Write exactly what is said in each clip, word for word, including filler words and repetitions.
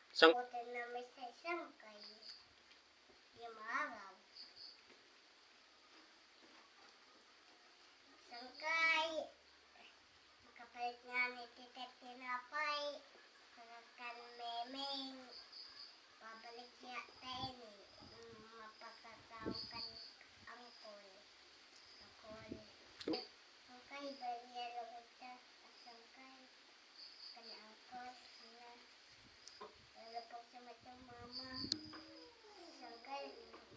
Sang- Buti na may sa sangkay. Di maaraw. Sangkay. Makapalit ngani tita tinapay para kan Memeng. Pabaligya ta ini. Mm, mapakakaon kan angkol. Angkol. Sangkay, baligya lugod ta. Sangkay. Kan angkol. Hala. Hala, pagsumat kan mama. Sangkay,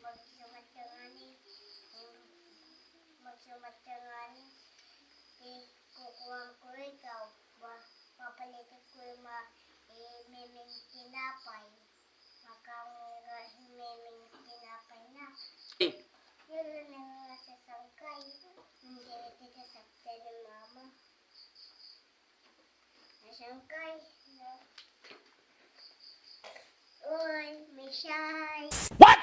magsumat ka ngani. Magsumat ka ngani. Ti, kukuhaan ko ikaw. Ba, papaliton ko hi Ma-, hi Memeng tinapay. Makaon hi Memeng tinapay na. Eh. Yun na nga sa sangkay. Hindi kita saktan ni mama. Sangkay. Uy, Misay. What?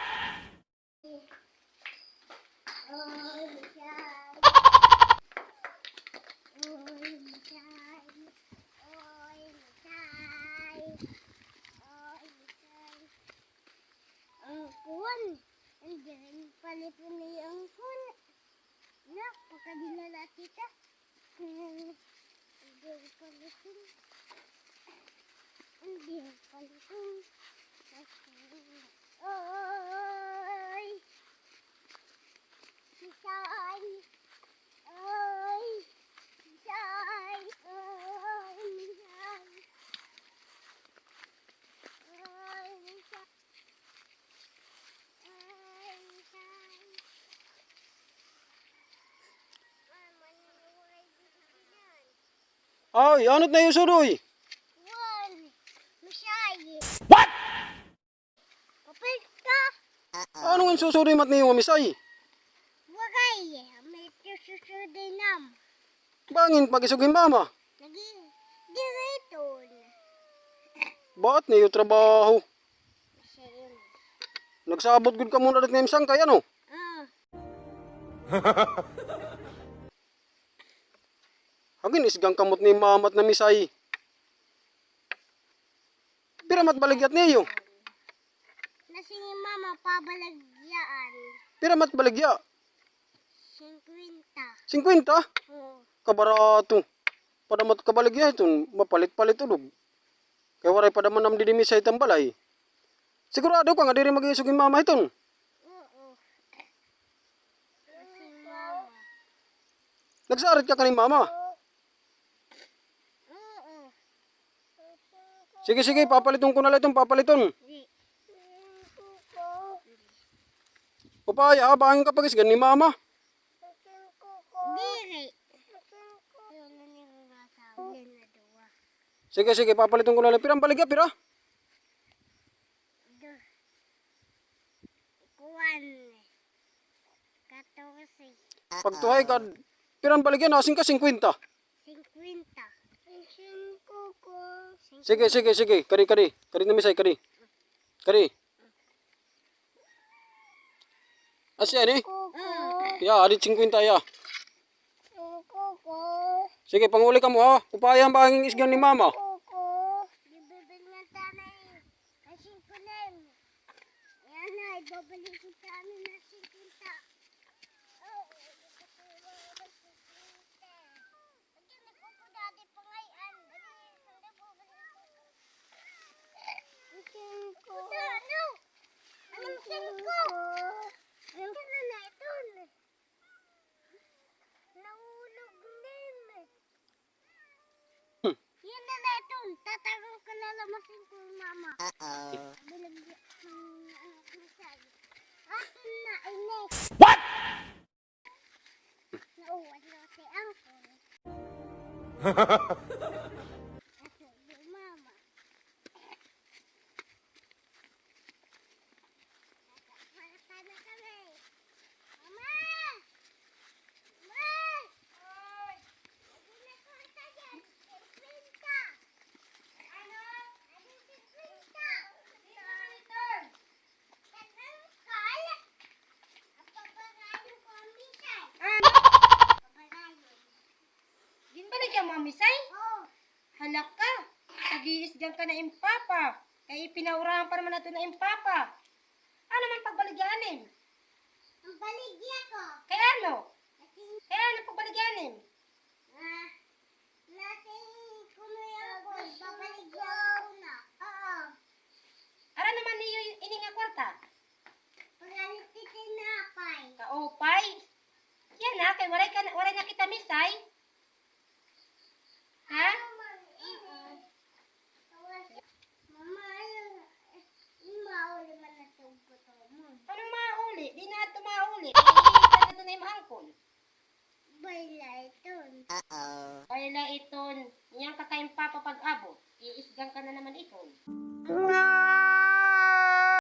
Uy, Misay. Uy, Misay. Uy, Misay. Uy, Misay. Ang kuwan. Ang diyan pala ito na yung kuwan. Na, pagkadila na tita. Hindi ko palitin. Hindi ko palitin. Oy! Misay! Oy! Misay! Oy! Misay! Oy! Misay! Ay, ano na iyo sudoy? Wan, Misay. What? Kapit ka? Ano nga susudoy mat niyo, Misay? Wagay, may susudoy nam. Bangin pag-isog hin mama. Lagi, diriton. Baat niyo trabaho? Nagsabot gud kamo na rit nga im sangkay, ano? Ah. Hagin isgang kamot ni mama na, Misay. Pira mat baligyat niyo? Nasi ni mama pabaligyaan. Pira mat baligya? Singkwenta. Singkwenta? Oo. Kabarato. Padamat kabaligya hiton, mapalit-palit ulog. Kay waray pa daman nam didi, Misay, tambalay. Sigurado ka nga diri mag-iisog hin mama hiton? Oo. Kasi mama. Nagsarit ka kan im mama? Oo. Sige, sige, papaliton ko na la iton, papaliton. Di. Upaya, ha, bangin ka pag-isgan ni mama. Diri. Sige, sige, papaliton ko na la. Pira an baligya, pira? Kuwan. Katorse. Pagtuhay ka, pira an baligya, nasin ka, singkwenta. Singkwenta. Singko ko. Sige, sige, sige. Kadi, kadi. Kadi na, Misay, kadi. Kadi. Asya ni? Kuko. Ya, adi singkwenta ya. Kuko. Sige, panguli kamo, ha. Upaya an bangin isgan ni mama. Kuko. Bibili nga tanay. Kasi kunin. Ayan na, ibabalik ko sa amin na singkwenta. Oh, hindi ko po mabalik singkwenta. Hindi ko po dati pangayan. Dali, hindi po balik ko. Singko. Ano? Anong singko? Singko. Ito na na, ito na. Nahulog din. Hmm. Yun na na ito. Tatago ka na lang masingko, mama. Uh-oh. Bilang di-, ang, ano, masabi. Akin na, inis. What? Nauwan na si Uncle. Ako, di mama. Ginbaligya mo, Misay? Oo. Hala ka. Nag-iisgan ka na im papa. Kay pinaurahan pa naman ato na im papa. Ano man pagbaligya anim? Ang baligya ko. Kay ano? Kay ano pagbaligya anim? Ah, nasing kuno yan ko, babaligya ko na. Oo. Ara naman niyo ini nga kwarta? Pangalit ti tinapay. Kaupay? Yan ha, kay waray ka na, waray na kita misay. Ha? Mama, ayaw, mauli man na ito ang buto mo. Anong mauli? Di na ito mauli. Iitan na ito na yung angkol. Bayla iton. Uh-oh. Bayla iton. Yan kakain papa pag-abot. Iisgang ka na naman iton.